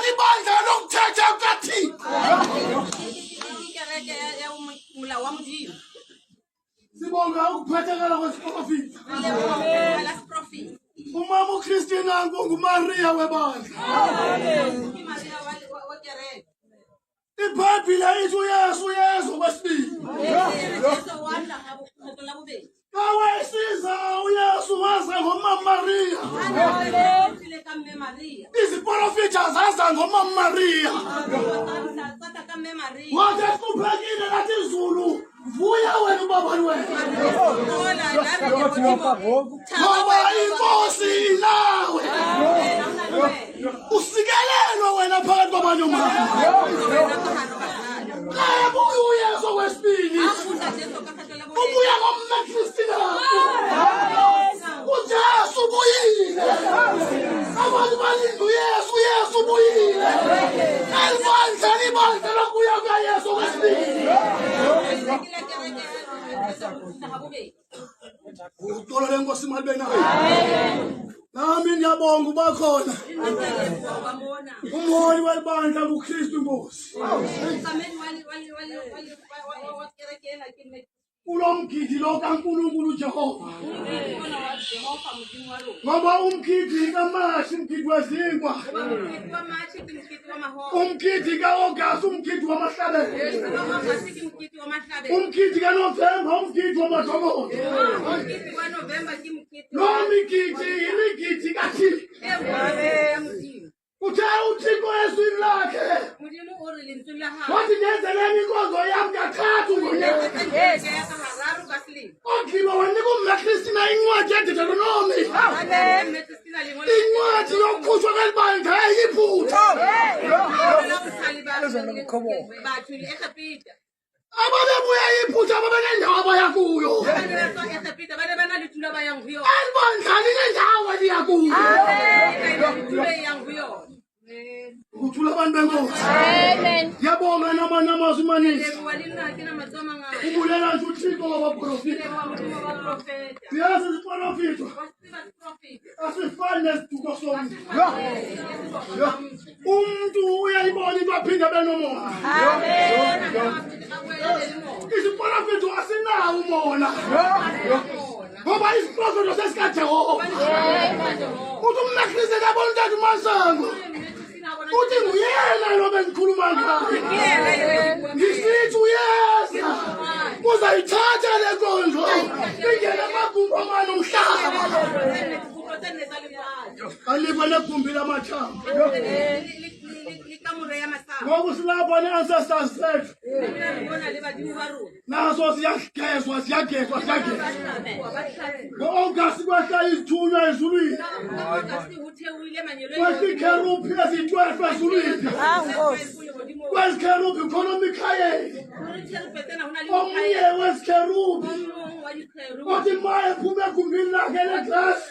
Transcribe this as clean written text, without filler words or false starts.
libandla lokuthetha kukaThixo. Molao wa Modimo. Sibonga ukuphathekala kwesiprofita. Re leboha ho phethela seprofeta. Umama uChristina nguMaria webandla. Ke Maria wa kereke. IBhayibhile ithi uYesu uyeza okwesibili. Jesu wa tla kgetlo la bobedi. Xa wayesiza uYesu waza ngomama Maria. Ha ne tlile ka mme Maria. Iziprofita zaza ngomama Maria. Tsa tla ka mme Maria. Wathi ehluphekile lathi izulu vuya wena ubabani wena. Hola, la re lehodimo. Ngoba inkosi inawe. Wena o na le wena. Usikelelwe wena phakathi kwabanye omama. Wena ka hare ho basadi. Xa ebuya uYesu okwesibili. Ha kgutla Jesu ka kgetlo la bobedi. Ubuya ngomma Christina. UJesu ubuyile. Abantu balinda uYesu, uYesu ubuyile. Elibandla libandla lokubuya kukaYesu okwesibili. Ke la kereke ya Jesu ho kgutla ha bobedi. Uxolo lenkosi malibe nawe. Nami ngiyabonga uba khona. Le nna ke a leboha ho ba mona. Umholi welibandla nguKristu Inkosi. Mookamedi wa kereke ena ke mme Kulo mgidi lo kaNkulunkulu uJehova. Ngoba umgidi kaMashi umgidi wezinkwa. Umgidi ka-August umgidi wamahlabelo. Umgidi kaNovemba umgidi wamadlobolo. Lo migidi imigidi kaThixo. Uthe uThixo ezwini lakhe Modimo o re lentsweng la hae. Wathi ndenzeleni inkonzo yam kathathu ngonyaka. Kereke ya ka hararo ka selemo. Ogqiba wanika umMakristina incwadi yeDeuteronomi. Mme Christina lengolo Incwadi yokukhutshwa kweli bandla eYiphutha. la botlhale ba batho le Egepeta. Ababebuya eYiphutha babenendawo abaya kuyo. Ba ne ba tswa Egepeta ba ne ba na le tulo ba yang ho yona. Eli bandla linendawo eliya kuyo. Ba na le tulo e yang ho yona. Ukuthula abantu benkosi. Ngiyabonga namanye amazwi maninzi. Leboha le nna ke na matsoho a mangata. Ubulela nje uThixo Ke wabaprofita. leboha Modimo wa baprofeta. Siyazi isiprofito Wa tseba seprofeta. asifani nesiduko somntu. Umntu uyayibona into aphinde abe nomona. Isiprofito asinawo umona. Ngoba isiprofito sesikaJehova. Uthi umMakristu akabona utata uMasango. Uthi nguyena lo bengikhuluma ngaye. Ngisithi uyeza. Uzayithatha le nkonzo. Ingene amagumbi amane omhlaba. Alikho negumbi lamathambo. Ngoku silapha nee-ancestors zethu. Naso siyagezwa, siyagezwa, siyagezwa. Ngo-August kwehla izithunywa ezulwini. Kwehla iikherubhi eziyi-12 ezulwini. Kwezi kherubhi khona uMikhayeli. Omnye wezi kherubhi othi ma ephuma egumbini lakhe leglasi.